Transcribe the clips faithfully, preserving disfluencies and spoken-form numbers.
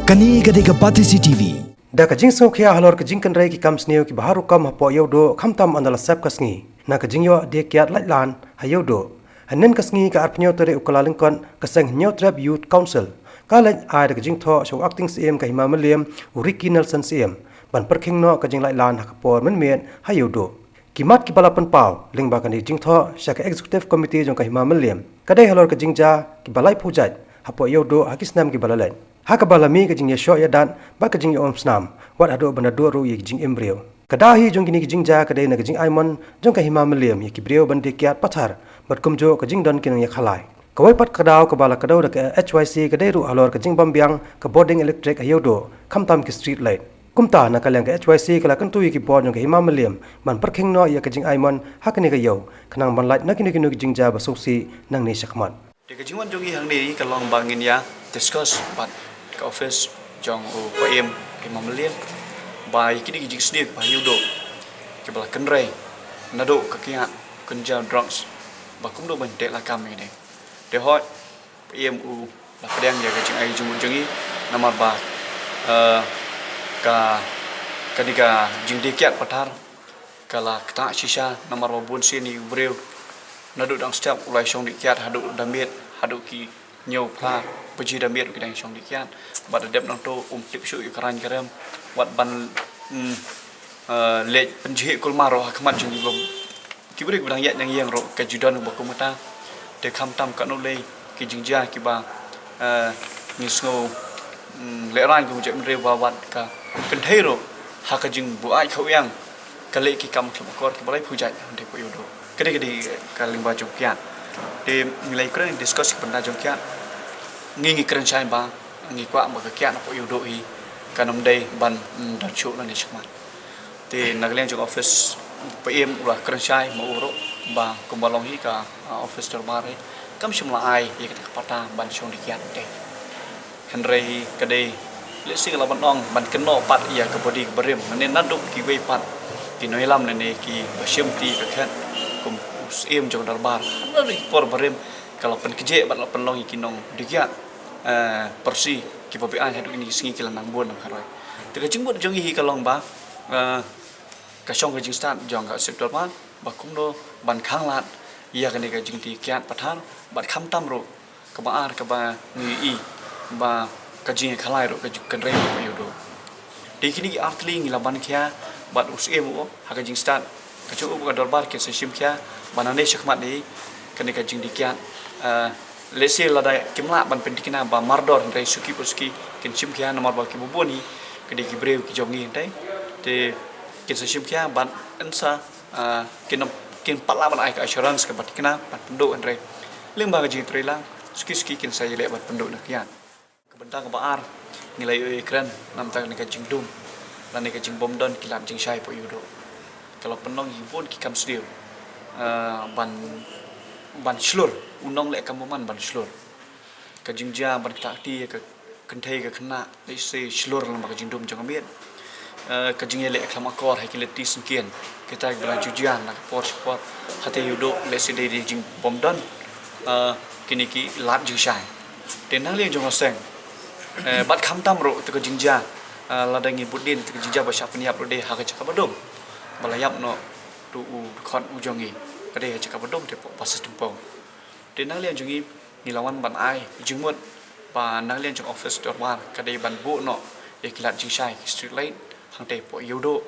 Kane ka dei ka Batesi T V. Da ka jingsngewkhia halor ka jingkynrei ki kam sniew kiba har rukom hapoh Ïewduh khamtam ynda la sep ka sngi. Na ka jingïoh die kiad laitlan ha Ïewduh. Hynnin ka sngi ka arphew tarik u Kyllalyngkot ka seng Hynñiewtrep Youth Council ka leit ai da ka jingthoh sha u Acting Syiem ka Hima Mylliem u Ricky Nelson Syiem ban pyrkhing noh ka jinglaitlan ha ka por mynmiet ha Ïewduh. Ki mat kiba la pynpaw lyngba kane ka jingthoh sha ka Executive Committee jong ka Hima Mylliem ka dei halor ka jingjia kiba laiphew jait hapoh Ïewduh ha ki snem kiba la leit. Ha kaba la mih ka jingïashoh ïadat bad ka jingïaumsnam wat haduh ban da duh ruh ïa ki jingim briew. Ka daw hi jong kine ki jingjia ka dei na ka jingaimon jong ka Hima Mylliem ïa ki briew ban die kiad pathar bad kumjuh ka jingdon ki nongïakhalai. Kawei pat ka daw kaba la kdew da ka H Y C ka dei ruh halor ka jingbym biang ka bording elektrik ha Ïewduh khamtam ki street light. Kumta na ka liang ka H Y C ka la kyntu ïa ki bor jong ka Hima Mylliem ban pyrkhing noh ïa ka jingaimon ha kane ka ïew khnang ban lait na kino kino ki jingjia ba sngewsih nangne shakhmat. Te ka jingwan jong ngi hangne ka long ba ngin ïa discuss bad ka office jong u Syiem ka Hima Mylliem ba ïa kine ki jingsniew kiba ha Ïewduh kiba la kynrei naduh ka kiad kynja drugs ba kumno ban teh lakam ïa kine. Te hooid Syiem u la pdiang ïa ka jingai jingmut jong ngi namar ba eh, ka kane ka jingdie kiad pathar ka la ktah shisha namar ba bun sien ïa u briew naduh dang step u la shong die kiad haduh da miet haduh ki hynñiew phra baje da miet u ki dang shong die kiad bad da dep nangto um tip shuh ïa ka rang ka rem wat ban mm, eh, leit pynjhieh kulmar ruh ha khmat jong ki bym ki briew kiba dang ïaid dang ïeng ruh ka ju don ba kumta. Te khamtam katno lei ki jingjia kiba eh, ngi sngew mm, lehraiñ ka mujak mendrei ba wat ka kynthei ruh ha ka jingbuaid khawïang ka leh ki kam khlem akor kiba laiphew jait hynrei hapoh Ïewduh. Ka dei ka dei ka lyngba jong kiad. Te ngi la ïakren discuss ki bynta jong kiad. Ngi ngi kren shai ba ngi kwah ba ka kiad hapoh Ïewduh hi kan ym dei ban mm, don shuh nangne shakhmat. Te na ka liang jong office Syiem u la kren shai ma u ruh ba kumba long hi ka ah, office dorbar hi kam shym la ai ïa kata ka pata ban shong die kiad te. Hynrei ka dei lehse ka la ban ong ban kynnoh pat ïa ka body ka barim lane naduh kiwei pat ki nongïalam lane kiba shim ti ba khet kum u Syiem jong dorbar. Naduh ki por barim ka la pynkhiah bad la pynlong ïa ki nongdie kiad eh, pyrsi kiba beaiñ haduh kine ki sngi ki la nang bun nang kharoi. Te ka jingmut jong ngi hi ka long ba eh, ka shong ka jingstad jong ka Syiem dorbar ba kumno ban khanglad ïa kane ka jingdie kiad pathar bad khamtam ruh kaba ar kaba ngi i ba ka jingïakhalai ruh ka jingkynrei ruh ka Ïewduh. Te kine ki artylli ngi la ban khia bad u Syiem u ha ka jingstad ka jong u ka dorbar kin sa shim khia ba nangne shakhmat hi kane ka jingdie kiad eh, lehse lada kim lah ban pynthikna ba mardor hynrei suki pa suki kin shim khia namar ba kiba bun hi ka dei ki briew ki jong ngi hynrei te kin sa shim khia ban yn sa ah, kin kin pat lah ban ai ka assurance kaba thikna ban pynduh hynrei lyngba ka jingtrei lang suki suki kin sa ïaleh ban pynduh na kiad. Ka bynta kaba ar ngi la ïoh ïakren namar kane ka jingdum lane ka jingbymdon ki lad jingshai hapoh Ïewduh. Ka la pynlong ïa bun ki kam sniew ah, ban ban shlur u nongleh kam bymman ban shlur. Ka jingjia ban ktah kti ïa ka kynthei ka khynnah lehse shlur lyngba ka jingdum jong ka miet. Eh, ka jingïaleh khlem akor ha ki lynti syngkien kita kiba la ju jia na ka por sha ka por. Hata Ïewduh lehse dei dei jingbymdon eh, kine ki lad jingshai. Te na liang jong ka seng eh, bad khamtam ruh te ka jingjia eh, lada ngi bud dien te ka jingjia ba shah pynïap ruh dei ha ka jaka ba dum ba la ïap noh tu u dkhot u jong ngi ka dei ha jaka ba dum te pok ba sa tympong. Te na liang jong ngi ngi la wan ban ai jingmut ba na liang jong office dorbar ka dei ban buh noh ïa ki lad jingshai ki street light hangtei hapoh Ïewduh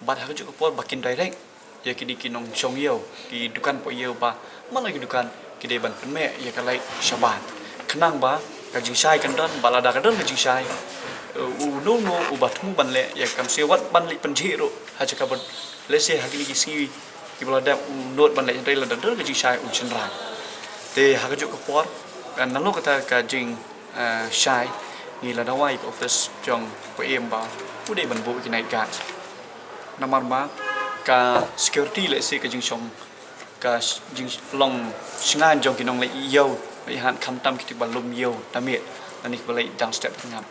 bad ha kajuh ka por ba kin direct ïa kine ki nongshong ïew ki dukan hapoh ïew ba man la ki dukan ki dei ban pynmih ïa ka light shabar khnang ba ka jingshai kan don ba lada ka don ka jingshai eh, u no no u ba thmu ban leh ïa ka kam siew wat ban leit pynjhieh ruh ha jaka ba lehse ha kine ki sngi kiba la dep u nud ban leh hynrei lada don ka jingshai un shynrang. Te ha kajuh ka por eh, nalor kata ka jing eh, shai ngi la dawa ïa ka office jong u Syiem ba u dei ban buh ki night guard. Namar ba ka security lehse ka jingshong ka sh- jinglong shngaiñ jong ki nongleit ïew leit hat khamtam kito ba lum ïew da miet lane kiba leit dang step tyngab.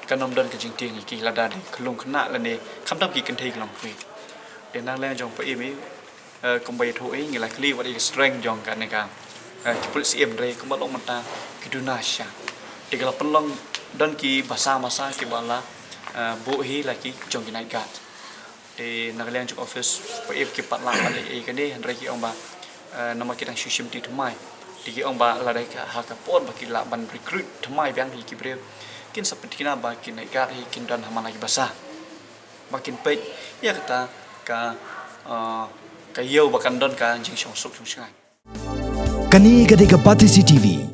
Kan ym don ka jingtieng ïa ki lada dei ka lum khynnah lane khamtam ki kynthei ki long kmie. Te na liang jong u Syiem eh, kumba ïathuh eh, ngi la kylli wat ïa ka strength jong kane ka eh, ki pulit Syiem hynrei kumba long mynta ki duna shisha. Te ka la pynlong Don ki basa masa ki ba la, eh, buh hi la ki jong ki night guard. Te na ka liang jong office, pa ip ki pat la pat ei ei kane, hynrei ki ong ba, eh, namar ki dang shu shim ti thymmai. Te ki ong ba la dei ka ha ka por ba ki lah ban recruit thymmai biang hi ki briew, kin sa pynthikna ba ki night guard hi kin don ha man la ki basa. Ba kin peit ïa kata ka, eh, ka ïew ba kan don ka jingshong suk shong shngaiñ. Kane ka dei ka Batesi T V.